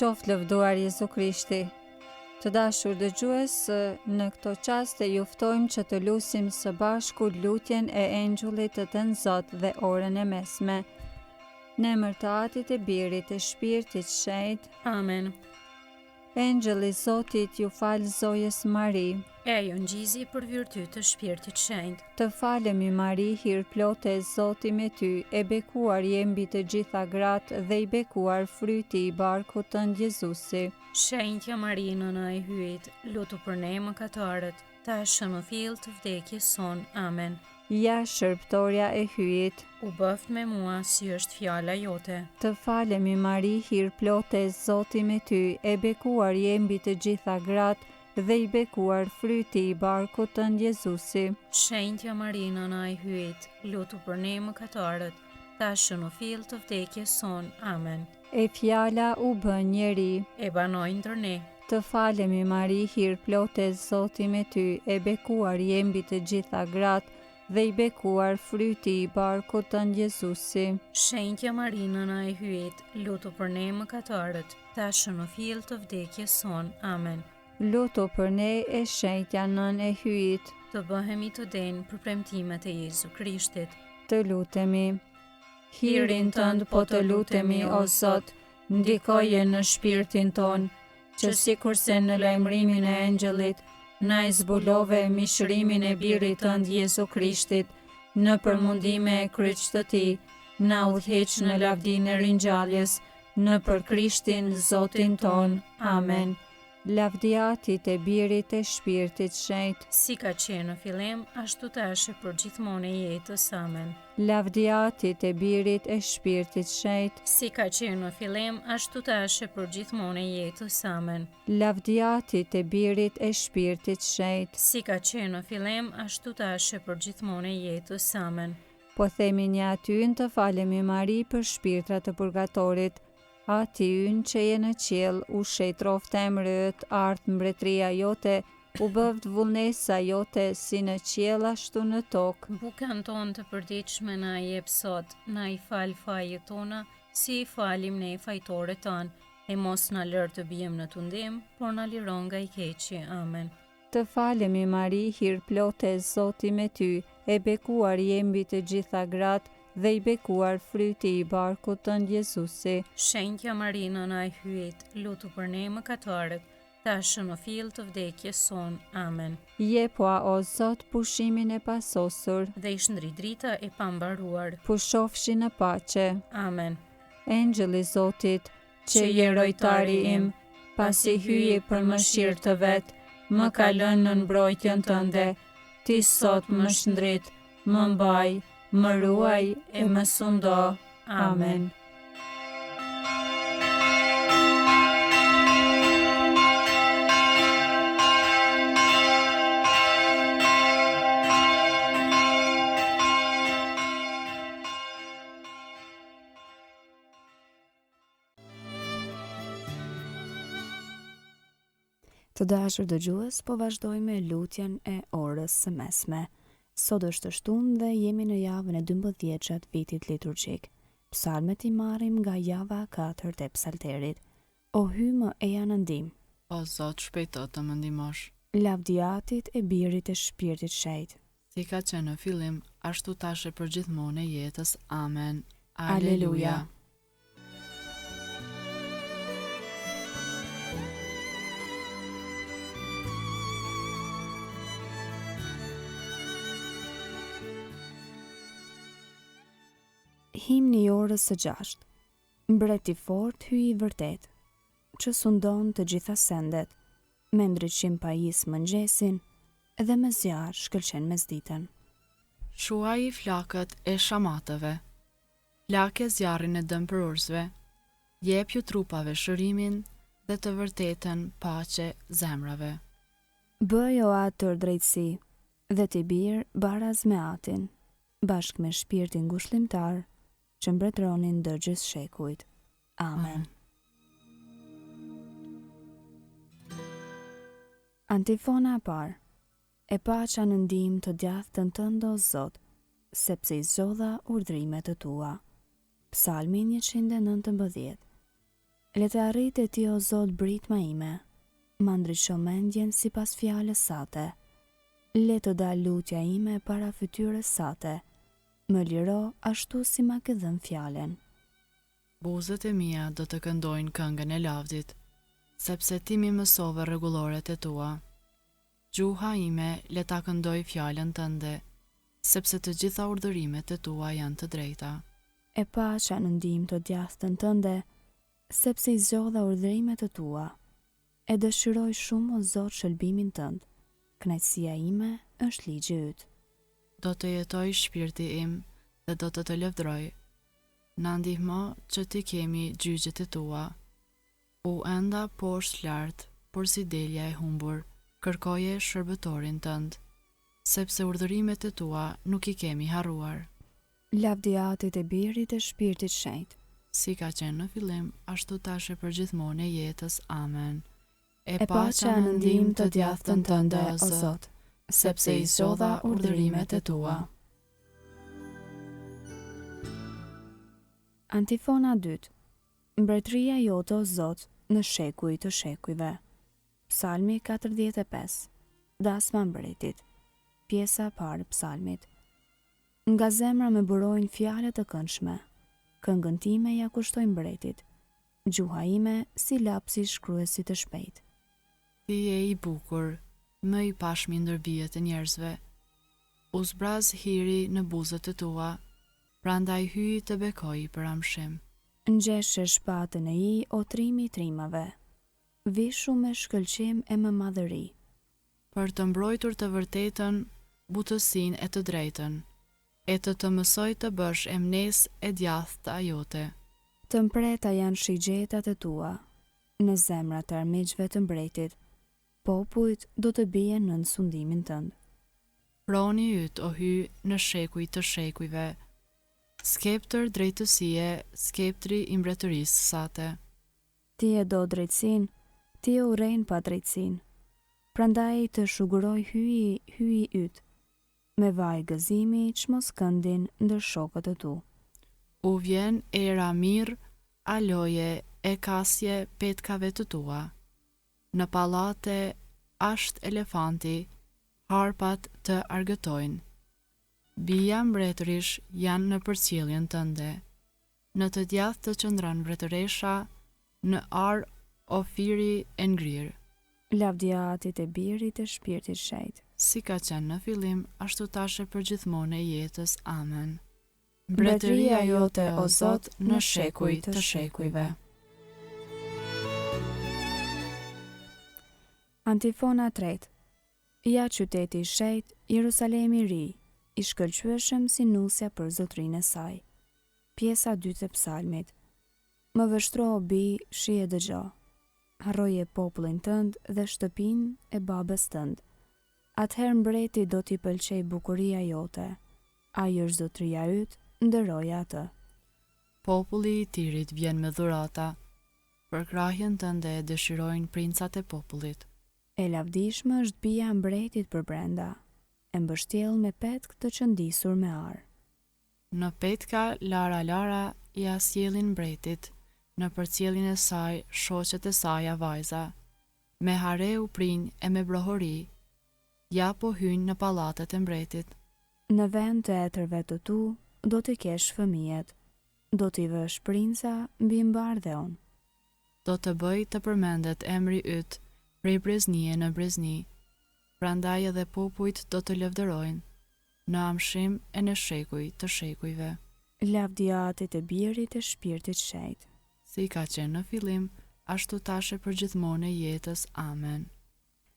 Qoftë lëvduar Jezu Krishti. Të dashur dëgjues, në këto çaste ju ftojmë që të lusim së bashku lutjen e Engjullit të Tënzot dhe orën e mesme. Në emër të Atit e Birit e Shpirtit Shenjt. Amen. Engjëlli i Zotit iu fal Zojës Mari. E ajo ngjizi për virtyt të Shpirtit Shenjt. Të falemi Mari hirplote Zoti me ty, e bekuar je mbi të gjitha gratë dhe i bekuar fryti i barkut tënd Jezusi. Shenjtja Mari Nëna e Hyjit, lutu për ne mëkatarët, tash e në fill të vdekjes sonë. Amen. Ja shërbëtorja e Hyjit. U bëftë me mua si është fjala jote. Të falemi Mari hirplote Zoti me ty, e bekuar je mbi të gjitha gratë dhe i bekuar fryti i barkut tënd Jezusi. Shenjtja Mari Nëna e Hyjit, lutu për ne mëkatarët, tash e në fill të vdekjes sonë. Amen. E fjala u bë njeri. E banoi ndër ne. Të falemi Mari hirplote Zoti me ty e bekuar je mbi të gjitha gratë dhe i bekuar fryti i barkut tënd Jezusi. Shenjtja Mari Nëna e Hyjit, lutu për ne mëkatarët, tash e në fill të vdekjes sonë. Amen. Lutu për ne e shenjtja Nënë e Hyjit. Të bëhemi të denjë për premtimet e Jezu Krishtit. Të lutemi. Hirin tënd po të lutemi o Zot, Ndikoje në shpirtin tonë, që sikurse në lajmërimin e Engjëllit, na e zbulove mishërimin e Birit tënd Jezu Krishtit, nëpër mundime e kryq të tij, na udhëhiq në lavdinë e ringjalljes, nëpër Krishtin, Zotin tonë. Amen. Lavdi Atit e Birit e Shpirtit Shenjt. Si ka qenë në fillim, ashtu tash e përgjithmonë e jetës. Amen. Lavdi Atit e Birit e Shpirtit Shenjt. Si ka qenë në fillim, ashtu tash e përgjithmonë e jetës. Amen. Lavdi Atit e Birit e Shpirtit Shenjt. Si ka qenë në fillim, ashtu tash e përgjithmonë e jetës. Amen. Po themi një Ati ynë të falemi Mari për shpirtrat e purgatorit. Ati ynë që je në qiell, u shenjtroftë emri yt, ardhtë mbretëria jote, u bëftë vullnesa jote, si në qiell ashtu në tokë. Bukën tonë të përditshme na e jep sot, na i fal fajet tona, si i falim ne fajtorët tanë, e mos na lër të biem në tundim, por na liro nga i keqi. Amen. Të falemi Mari hirplote Zoti me ty, e bekuar je mbi të gjitha gratë dhe i bekuar fryti i barkut tënd Jezusi. Shenjtja Mari Nëna e Hyjit, lutu për ne mëkatarët, tash e në fill të vdekjes sonë. Amen. Jepua o Zot pushimin e pasosur. Dhe i shndrit drita e pambaruar. Pushofshi në paqe. Amen. Engjëll i Zotit, Që je rojtari im, pasi Hyji për mëshirë të vet, më ka lënë nën mbrojtjen tënde, ti sot më shndrit, më mbaj, më ruaj e më sundo. Amen. Të dashur dëgjues, po vazhdojmë me lutjen e orës së mesme. Sot është e shtunë dhe jemi në javën e 12 gjatë vitit liturgjik. Psalmet i marrim nga java e katërt e Psalterit. O Hyj më eja në ndihmë. O Zot, shpejto të më ndihmosh. Lavdi Atit e Birit e Shpirtit Shenjt. Si ka qenë në fillim, ashtu tash e përgjithmonë e jetës. Amen. Aleluja. Himni i orës së gjashtë. Mbret i fortë Hyj i vërtetë, që sundon të gjitha sendet, me ndriçim pajis mëngjesin dhe me zjarr shkëlqen mesditën. Shuaji flakët e shamatëve. Flake zjarrin e dëmprurësve, jepju trupave shërimin dhe të vërtetën paqe zemrave. Bëj o Atë tërë drejtësi, dhe ti Bir baraz me Atin, bashkë me Shpirtin Ngushllimtar, që mbretëroni ndër gjithë shekujt. Amen. Antifona e parë. E paça në ndihmë të djathtën tënde o Zot, sepse i zgjodha urdhërimet e tua. Psalmi 119. Le të arrijë te ti o Zot britma ime, ma ndriço mendjen sipas fjalës sate. Le të dalë lutja ime para fytyrës sate, më liro ashtu si ma ke dhënë fjalën. Buzët e mia do të këndojnë këngën e lavdit, sepse ti m'i mësove rregulloret e tua. Gjuha ime le ta këndojë fjalën tënde, sepse të gjitha urdhërimet e tua janë të drejta. E paça në ndihmë të djathtën tënde, sepse i zgjodha urdhërimet e tua. E dëshiroj shumë o Zot shëlbimin tënd, kënaqësia ime është ligji yt. Do të jetojë shpirti im dhe do të të lëvdëroj. Na ndihmo që t'i kemi gjyqet e tua. U enda poshtë lart, porsi delja e humbur, kërkoje shërbëtorin tënd, sepse urdhërimet e tua nuk i kemi harruar. Lavdi Atit e Birit e Shpirtit Shenjt. Si ka qenë në fillim, ashtu tash e përgjithmonë e jetës. Amen. E paça në ndihmë të djathtën tënde, o Zot, sepse i zgjodha urdhërimet e tua. Antifona e dytë. Mbretëria jote, o Zot, në shekuj të shekujve. Psalmi 45. Dasma e mbretit. Pjesa e parë e psalmit. Nga zemra më burojnë fjalë të këndshme. Këngën time ia kushtoj mbretit. Gjuha ime si lapsi i shkruesit të shpejtë. Ti je i bukur, më i pashmi ndër bijët e njerëzve. U zbraz hiri në buzët e tua, prandaj Hyji të bekoi për amshim. Ngjeshe shpatën e ijë o trimi i trimave, vishu me shkëlqim e me madhëri. Për të mbrojtur të vërtetën, butësinë e të drejtën, e të të mësojë të bësh emnesë e djathta jote. Të mprehta janë shigjetat e tua në zemrat e armiqve të mbretit, popujt do të bien nën sundimin tënd. Froni yt, o Hyj, në shekuj të shekujve, skeptër drejtësie, skeptri i mbretërisë sate. Ti e do drejtësinë, ti e urren padrejtësinë. Prandaj të shuguroi Hyji, Hyji yt, me vaj gëzimi çmos këndin ndër shokët e tu. U vjen era mirrë, aloje e kasje petkave të tua. Në pallate asht elefanti, harpat të argëtojnë. Bija mbretërish janë në përcjelljen tënde. Në të djathtë të qëndron mbretëresha në ar Ofiri e ngrirë. Lavdi Atit e Birit e Shpirtit Shenjt. Si ka qenë në fillim, ashtu tash e përgjithmonë e jetës. Amen. Mbretëria jote, o Zot, në shekuj të shekujve. Antifona e tretë. Ja qyteti i shenjtë, Jerusalemi i ri, i shkëlqyeshëm si nusja për zotërinë e saj. Pjesa e dytë e psalmit. Më vështro o bijë, shih e dëgjo. Harroje popullin tënd dhe shtëpinë e babës tënd. Atëherë mbretit do t'i pëlqejë bukuria jote. Ai është zotëria yt, nderoje atë. Populli i Tirit vjen me dhurata. Përkrahjen tënde e dëshirojnë princat e popullit. E lavdishme është bija e mbretit përbrenda, e mbështjellë me petk të qëndisur me ar. Në petka lara lara ia sjellin mbretit, në përcjelljen e saj shoqet e saja vajza. Me hare u prijnë e me brohori, ja po hyjnë në pallatet e mbretit. Në vend të etërve të tu do t'i kesh fëmijët, do t'i vësh princa mbi mbarë dheun. Do të bëj të përmendet emri yt prej breznie në brezni, prandaj edhe popujt do të lëvdërojnë, në amshim e në shekuj të shekujve. Lavdi Atit e Birit e Shpirtit Shenjt. Si ka qenë në fillim, ashtu tash e përgjithmonë e jetës. Amen.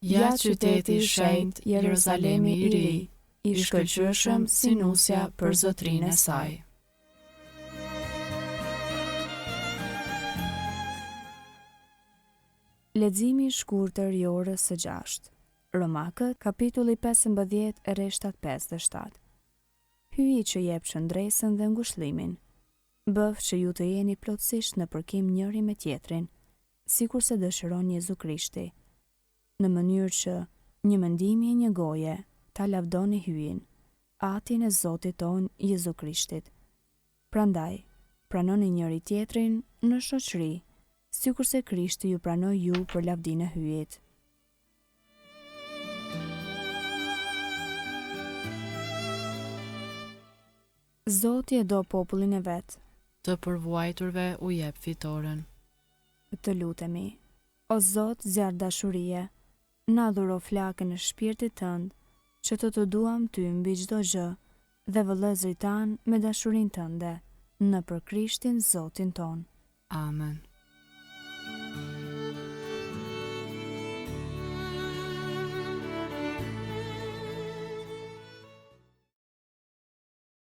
Ja qyteti i shenjtë, Jeruzalemi i ri, i shkëlqyeshëm si nusja për zotërinë e saj. Leximi i shkurtër i orës së gjashtë. Romakët, kapitulli 15, rreshtat 5 dhe 7. Hyji që jep qëndresën dhe ngushëllimin, bëftë që ju të jeni plotësisht në përkim njëri me tjetrin, sikurse dëshiron Jezu Krishti, në mënyrë që, një mendimi e një goje, ta lavdoni Hyjin, Atin e Zotit tonë Jezu Krishtit. Prandaj, pranoni njëri-tjetrin në shoqëri. sikurse Krishti ju pranoi ju për lavdinë e Hyjit. Zoti e do popullin e vet. Të përvuajturve u jep fitoren. Të lutemi. O Zot zjarr dashurie, na dhuro flakën e Shpirtit tënd, që të të duam ty mbi çdo gjë dhe vëllezërit tanë me dashurinë tënde, nëpër Krishtin Zotin tonë. Amen.